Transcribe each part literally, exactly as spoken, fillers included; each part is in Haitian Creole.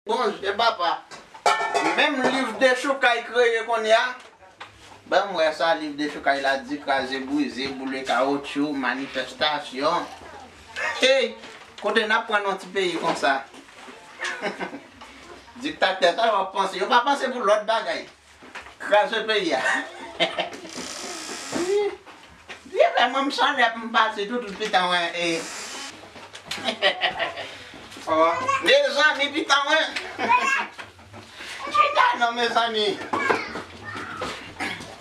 Bonjou papa. Menm liv dechoukay kreye kounye a. Ban m wè sa liv dechoukay la di, kraze brize, boule kawotchou, manifestasyon. Hey, kote n ap pran yon ti peyi konsa? Diktatè sa yo ap panse. Yo pa panse pou lòt bagay. Kraze peyi a. Vye frè mwen, m sanlè pou m pase toutout pitan mwen. E, mezanmi, pitan mwen. Chita non, mezanmi.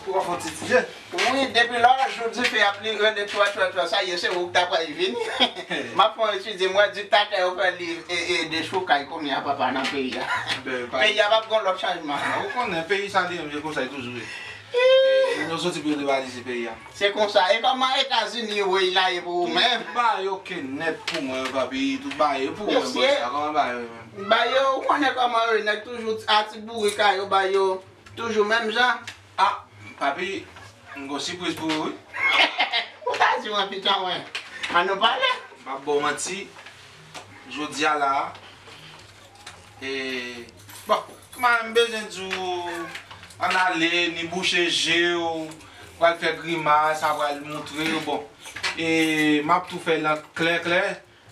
Ou pa fè ti ti je? Wi, depi lè w jodi fè ap li rele twa twa twa, sa ye, se ou k ta pral vini. M ap fè yon etidye, m wè diktatè yo fè li e, e, dechoukay kounye a papa nan peyi a. Peyi a p ap gon lòt chanjman. Ou konnen peyi sa li menm se konsa li toujou ye. E, nou soti pou yo devalize peyi a. Se konsa. E kòman Etazini yo ye la ye pou ou menm? Tout bagay ok nèt pou mwen, papi. Tout bagay pou mwen, bòs la. Kòman bagay yo menm? Ba yo, ou konnen kòman yo ye, nèg toujou a ti bourik a yo, ba yo toujou menm jan. Ah, papi, m gon sipriz pou ou, wi. Ou ta di mwen, pitan mwen. Ann nou pale. M p ap ba w manti. Jodi a la, e, bon, kòman m bezwen di w, ann ale, ni bouche je w, pral fè grimas, sa pral moutre, bon. E m ap tou fè l an klè, klè.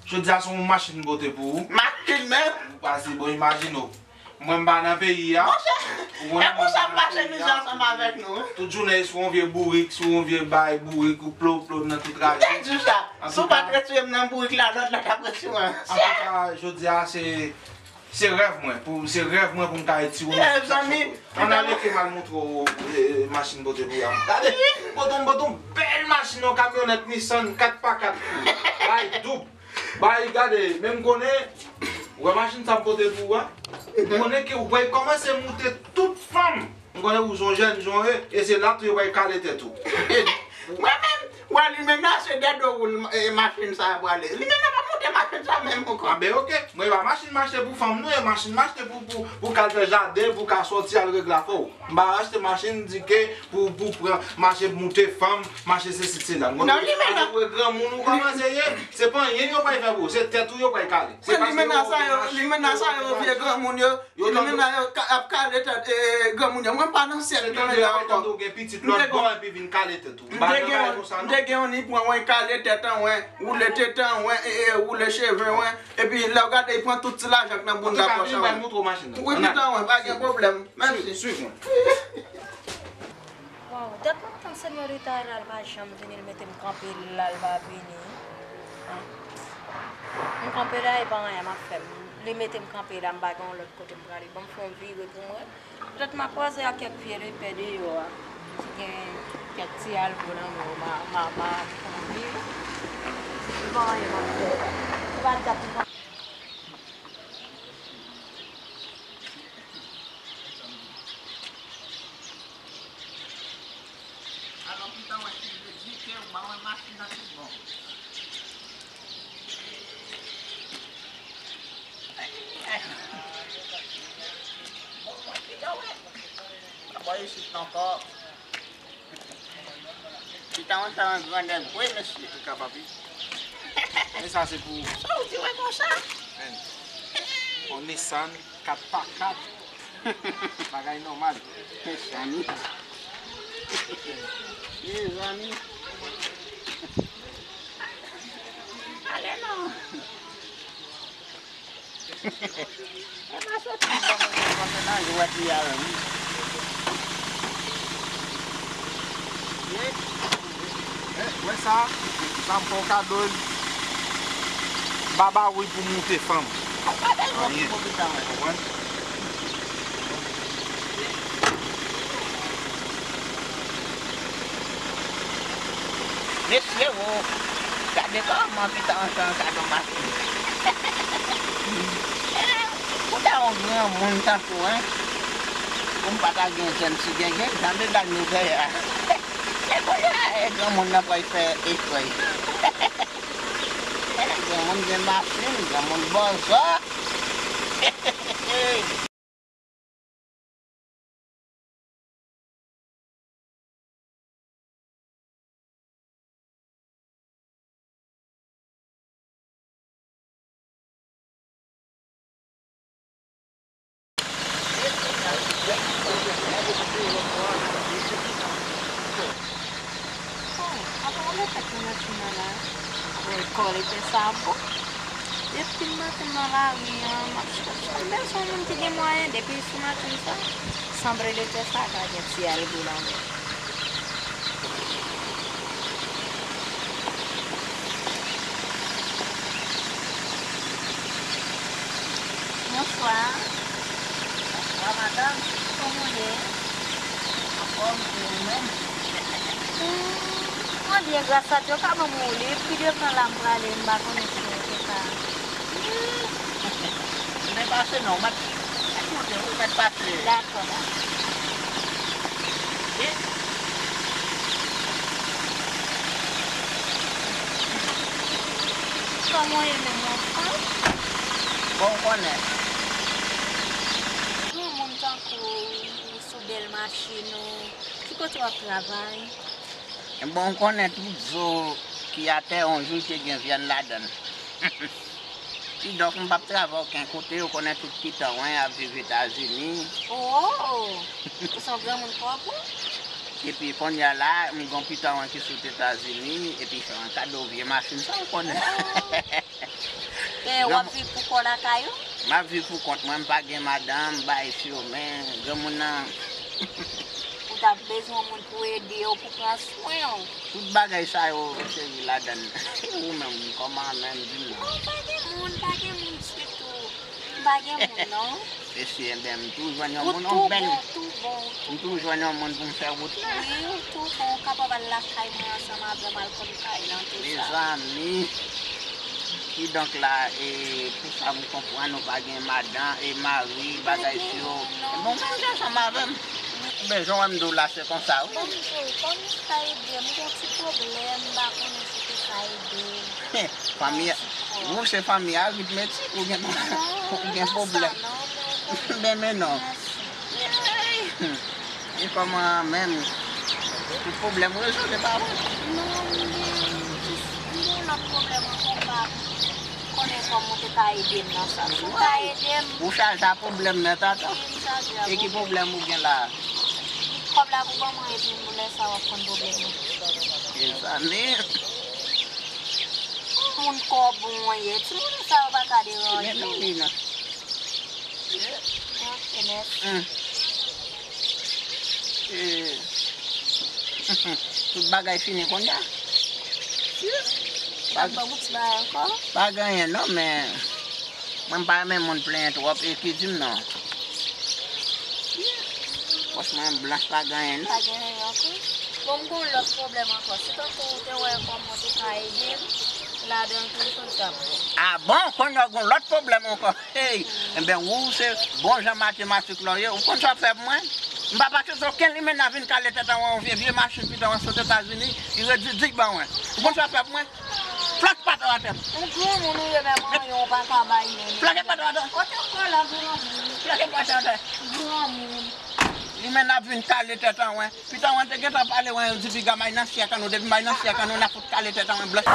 Jodi a se yon machin m pote pou ou. Machin menm? Ou pase, bon, imajine w. Mwen m pa nan peyi a. Monchè, e konsa m pase mizè ansanm avèk nou, wi. Tout jounen, sou yon vye bourik, sou yon vye bay, bourik, ou plo, plo nan tout raje. M te di w sa. Si w pa t retire m nan bourik la, lòt la t ap retire w. Antouka, jodi a, se, se rèv mwen. Pou, se rèv mwen pou m ka retire w nan sitiyasyon pou. Ann ale ke m al moutre w, e, machin pote pou w a. Gade, pote w, pote w bèl machin, yon kamyonèt Nissan kat pa kat pou ou. Bay doub. Bay, gade, men m konnen, ou wè machin sa m pote pou ou a? M konnen ke ou pral kòmanse moute tout fanm. M konnen ou se yon jèn jan w ye, e se la tou yo pral kale tèt ou. Mwen menm, wè limena se dèdo woul, e, machin sa a prale. Limena pa moute machin sa menm ankò. A ben ok, mwen pa machin m achte pou fanm non, e machin m achte pou, pou, pou ka al fè jaden, pou ka sòti al regle afè w. M pa achte machin di ke pou, pou pran, mache moute fanm, mache sesi sela. Non, limena. Ou wè granmoun ou kòmanse ye, se pa anyen yo pral fè pou ou, se tèt ou yo pral kale. Se paske limena sa yo, limena sa yo vye granmoun yo, limena yo ka, ap kale tèt, e, granmoun yo. Mwen pa nan syèk limena ankò. Ou gen pitit lòt bò epi vin kale tèt ou. M te gen yon, m te gen yon ni pran wen kale tèt an wen, woule tete an wen, e, e, woule cheve wen. Epi lè w gade, li pran tout ti lajan k nan bounda pòch an. Wi, pitan mwen, pa gen pwoblèm. Mèsi. Swiv mwen. Waw, dat m ap tann senyorita a la, l pa janm vini, l mete m kanpe la, l pa vini. An. M kanpe la, e pa anyen m ap fè. Li mete m kanpe la, m pa gen yon lòt kote m prale. Ban m fè yon vire pou mwen. Petèt m a kwaze ak kèk vye lepè deyò a. Si gen kèk ti algo nan men yo, m a, m a, m a fè yon vire. Se pa anyen m ap fè. Se pa dat m Alò, pitan wè ki vle di ke w ba mwen machin nan tout bon. Bon, mwen pitan wè. Pa bò isit ankò. Pitan wè fè yon grandèg vre, mesye. Ou ka, papi. Men sa se pou ou. Sa w di wè konsa? Men. On Nissan kat pa kat. Bagay nòmal. Mezanmi. Mezanmi. Ale non. E pa soti bon, mwen konn nan jwèt li a menm. Ye. Eh, wè sa? Sa m fè w kado l. Baba woy pou moute fanm. Anyen. Konprann? Mesye wo, gade kòman pitan an fè yon kado machin. Eh, pou ta yon granmoun tankou, en, pou m pa ta gen jèn si gen, gen jan de dal mizè a. E kounye a, e granmoun nan pral fè ekrè. E granmoun gen machin, granmoun bòzò. Sa k nan machin nan la? Woy, kòlèt sa bon. Depi maten nan lari an, m ap chèche. M bezwen yon moun ki gen mwayen. Depi sou machin sa, sanble de tè sa ka gen ti algou ladan. Bonswa. Bonswa, madanm. Kòman w ye? Anfòm, e ou menm? Hmm, mwen byen, gras a Dye. Ou ka ban mwen yon liv? Pi devan la m prale, m pa konnen si mwen te ka. Hmm. Ou mèt pase non, ou mèt, mèt monte, ou mèt pase. Dakò, dakò. Kòman w ye menm, anfòm? Bon, ou konnen. Yon moun tankou w, ou sou bèl machin ou, ki kote w ap travay? Bon, ou konnen tout zo ki atè, yon jou te gen vyèn ladan l. Kidonk, m p ap travay okenn kote, ou konnen tout pitit mwen ap viv Etazini. Oh! Ou se yon granmoun kòb ou? Epi kounye a la, m gon pitit mwen ki sot Etazini, epi fè mwen kado vye machin sa, ou konnen. Oh! E w ap viv pou kò lakay ou? M ap viv pou kont mwen, m pa gen madanm, m pa gen fimen, granmoun nan. Ou t ap bezwen yon moun pou ede w, pou pran swen w. Tout bagay sa yo, cheri, ladan l. Ou menm, kòman menm, di m non? Oh, pa gen moun, pa gen moun ditou. M pa gen moun, non. Mesye, enben, m tou jwenn yon moun, yon bèl. Ou tou bon, ou tou bon. M tou jwenn yon moun pou m fè wout la. Wi, ou tou bon, ou kapab al lakay mwen ansanm avè m, al konn kay lan, tou sa. Mezanmi. Kidonk la, e, pou sa m konprann, ou pa gen madan, e, mari, bagay si yo. Bon, manje ansanm avè m. Enben, jan w wè m di w la, se konsa, wi. Bon, m di w, kòman ou ka ede m? M gon ti pwoblèm, m pa konnen si w te ka ede m. Fanmi, ou se fanmi aritmetik, ou gen, ou gen pwoblèm. Non, non, non, non. Ben, men non. Mèsi. E kòman menm? Tout pwoblèm rezoud, e pa vre? Non, m gen jis, m gen yon lòt pwoblèm ankò, m pa konnen kòman w te ka ede m nan sa. Si w ka ede m. Ou chaje a pwoblèm nèt atò. Wi, m chaje a pwoblèm. E ki pwoblèm ou gen la? Kòb la pou ban mwen, epi lè sa w ap konn pwoblèm nan. Mezanmi. Moun kòb ou ye, timoun sa yo pa ka deranje w. Men non, li nan. Ok, mèsi. Hmm. Eh. Tout bagay fini kounye a. Pa, pa gen anyen non, men mwen m pa renmen moun plenyen twòp e ki di m non. Pòch mwen blanch, pa gen anyen non. Pa gen anyen ankò. Bon, m gen yon lòt pwoblèm ankò. Si tankou ou te wè kòman w te ka ede m ladan l tou, ou konn sa m fè. Ah bon, kounye a w gen yon lòt pwoblèm ankò. Hey, enben, ou se bon jan matematik la w ye. Ou konn sa w ap fè pou mwen? M pa pase okenn limena vin kale tèt an wè yon vye, vye machin pitit mwen sot Etazini, li redi dik ban mwen. Ou konn sa w ap fè pou mwen? Flòt patat atè m. Ou granmoun ou ye, men manyen w pa ka bay menm. Flòt patat atè. Kote w pran la granmoun? Flòt patat atè. Granmoun. Limena vin kale tèt an wè. Pitit mwen te gentan pale wè, di piga may nan syèk an nou, depi may nan syèk an nou, n a fout kale tèt an wè blanch.